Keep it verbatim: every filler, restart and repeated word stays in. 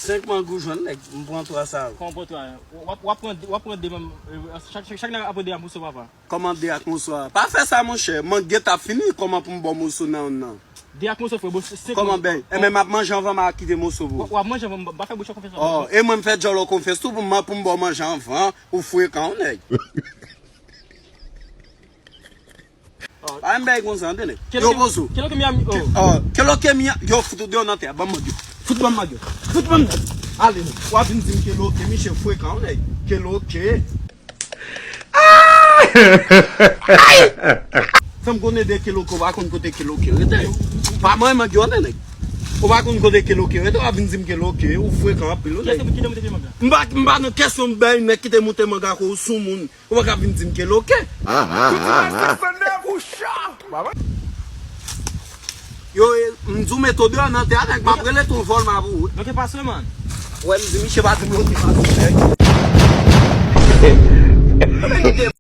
Senk mang ou jwenn, nèg, m pran twa sa. Kòman pran twa? W ap, w ap pran, w ap pran de mang, chak, chak, chak nèg ap pran de ak moso, papa. Kòman de ak moso a? Pa fè sa, monchè. Mang gentan fini, kòman pou m ba w moso nan youn nan? De ak moso, frè, bon, se, se... Kòman bèy? Enben, m ap manje anvan m a kite moso pou ou. W ap manje anvan, m pa fè bouch konfyans. Oh, e mwen m fè djòl ou konfyans tou pou m, pou m ba w manje anvan, ou frekan, ou nèg. Pa m bay konsa, tande. Yo pozo. Kelo ke mi ami. Oh. Kelo ke mi, yo fout ou deyò nan tè a. Ban m mang yo. Fout ban m mang yo. Fout ban m. Ale, w ap vin di m kelo ke, miche frekan, nèg. Kelo ke. Ay! Fè m konnen de kelo ke, ou pa konn kote kelo ke rete. Pa mwen mang yo, nèg. Ou pa konn kote kelo ke rete, w ap vin di m kelo ke, ou frekan anpil, nèg. M pa, m pa nan kesyon bay nèg ki te moute manga ko ou sou moun. Ou pa ka vin di m ke loke. Yo, e, m di w mete w deyò nan tè a, nèg, m ap rele tou vòlma pou ou. Loke pase, man. Wè, m di misye pa di m loke pase, nèg.